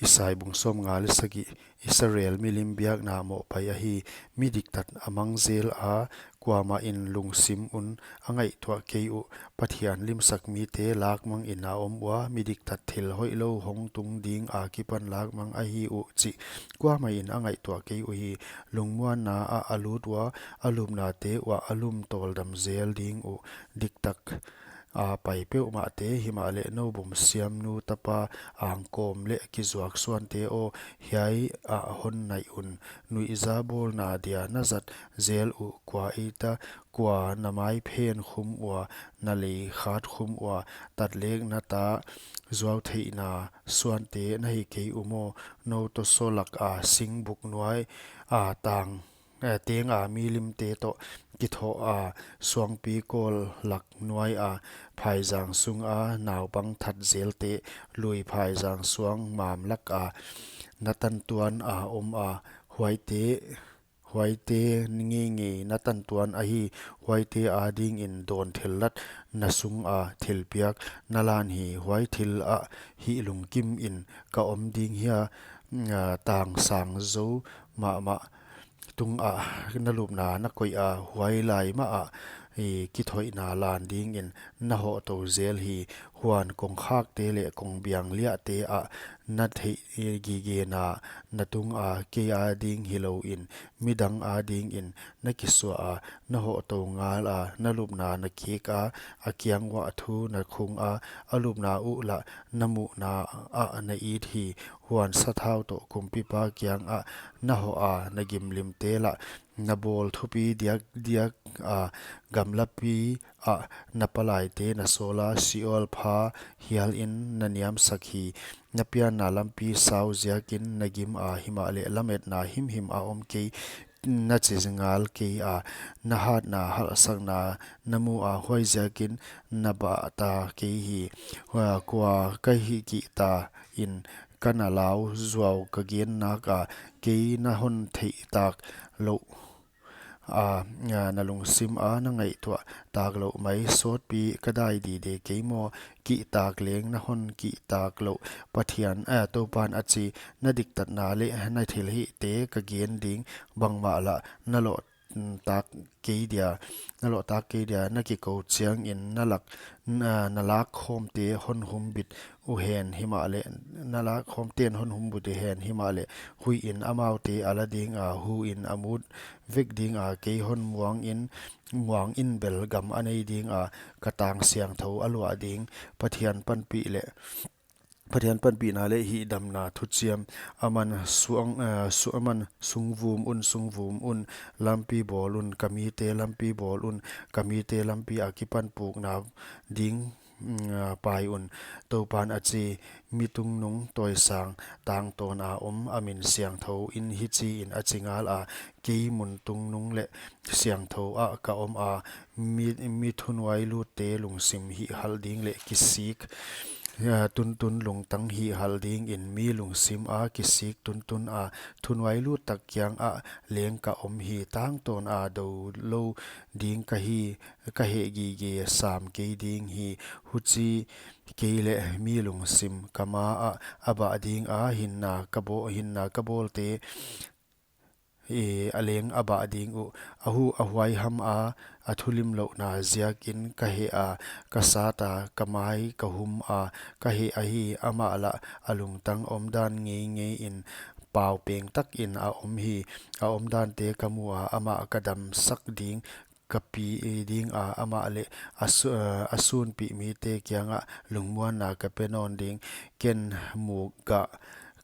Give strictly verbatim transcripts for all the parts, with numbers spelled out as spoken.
Isai bung sawmnga leh sagih. Israel milim biakna mohpaih ahi. Mi diktat a mang zel a, kuamah in lungsim un a ngaihtuah kei uh. Pathian limsak mite lakmang in a om ua, mi diktat thil hoihlou hong tung ding a kipan lakmang ahi uh chih kuamah in a ngaihtuah kei uhi. Lungmuanna ah a lut ua, a lupnate uah a lum tawldam zel ding uh. Diktak a pai peuhmahte, himahleh noubum siamnu tapa angkawm leh kizuak suante aw, hiai ah hon naih un. Nuihza bawlna dia na zat zel uh, kua eita, kua na mai phen khum ua, na lei khat khum ua, tatlekna ta zuautheihna suante na hi kei u maw? Nou tosaw lak a singbuk nuai a tang eh, teng a milimte toh kithoh a, suangpi kawl lak nuai a, phaizang sung a naupang that zelte, lui phaizang suang mam lak a na tantuan a om a, huaite, huaite ngeingei na tantuan ahi. Huaite adingin dawn thillat na sung a thilpiak na lan hi. Huai thil ah hih lungkim in ka om ding hia? Nga tang sang zo mahmah tung ah na lupna na koih a, huai lai mah ah i kithoihna lan dingin na hohtou zel hi. Huan kongkhakte leh kongbiang liahte ah na theih gigena na tung a, kei ading hilouin midang adingin na kisuah a, na hohtou ngal a, na lupna na kik a, a kiang uah thu na khung a, a lupna uh lah na muhna ah na it hi. Huan sathau toh kumpipa kiang ah na hoh a, na gimlimte lah na bawl thupi diakdiak a, gamlapi ah na palaite na sawl a, Seol pha hial in na niamsak hi. Na pianna lampi sau ziakin na gim a, himahleh lametna himhim a om kei, na chi ngal kei a, na hatna halhsakna na mu a, huaiziakin na bah ta kei hi. Hua kua ka hih kihta in ka na lau zuau ka gen nak a, kei na hon theih tak louh a, a, na lungsim a na ngaihtuah tak louh mai, sawtpi ka dai dide kei maw? Kihtak leng na hon kihtak louh, Pathian, a, Toupan a chi. Na diktatna leh na thilhihte ka gen ding, bangmah lah na loh, mm, tak kei dia, na loh tak kei dia. Na kikou chiangin na lak, na, na lak khawmte hon humbit uhen, himahleh, na lak khawmten hon humbit uhen, himahleh huih in amaute a la ding a, hu in a mut vek ding a, kei hon muang in, muang in bel gam a nei ding a, ka tang siangthou a luah ding. Pathian panpih leh, Pathian panpihna leh hihdamna thuchiam. Aman suang, eh, su-, aman sungvum un, sungvum un, lampi bawl un, ka mite lampi bawl un, ka mite lampi a kipan pukna ding, mm, a, pai un, Toupan a chi. Mi tungnung tawisang tangtawn a om, a min siangthou in hichiin a chi ngal a, kei mun tungnung leh siangthou ah ka om a, mi, mi thunuailutte lungsim hihhalh ding leh kisik, a, tuntun lungtang hihhalh dingin mi lungsim a kisik tuntun a, thunuailut tak kiang ah leng ka om hi. Tangtawn a doulou ding ka hi, ka heh gige sam kei ding hi. Huchi kei leh mi lungsim ka ma ah a bah ding a, hinna ka baw-, hinna ka bawlte, e, a leng a bah ding uh. A hu a huaiham a, a thulimlouhna ziakin ka heh a, ka sat a, ka mai ka hum a, ka heh ahi. Amah lah a lungtang omdan ngeingei in pau peng takin a om hi. A omdante ka mu a, amah ka damsak ding, ka pi ding a, amah leh a su-, a sunpih mite kiangah lungmuanna ka pe nawn ding. Ken muk gah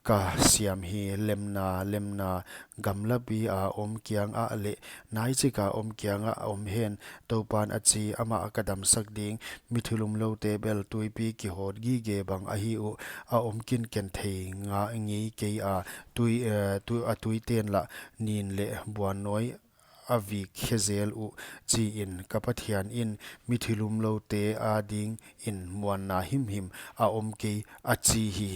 ka siam hi. Lemna, lemna, gamlapi a om kiang ah leh naichik a om kiang ah om hen, Toupan a chi. Amah ka damsak ding. Mi thilumloute bel tuipi kihawt gige bang ahi uh, a om kinken thei nga ngei kei a, tui, eh, tu-, a tuiten lah nin leh buannawi a vik khe zel uh, chiin ka Pathian in mi thilumloute adingin muanna himhim a om kei, a chi hi.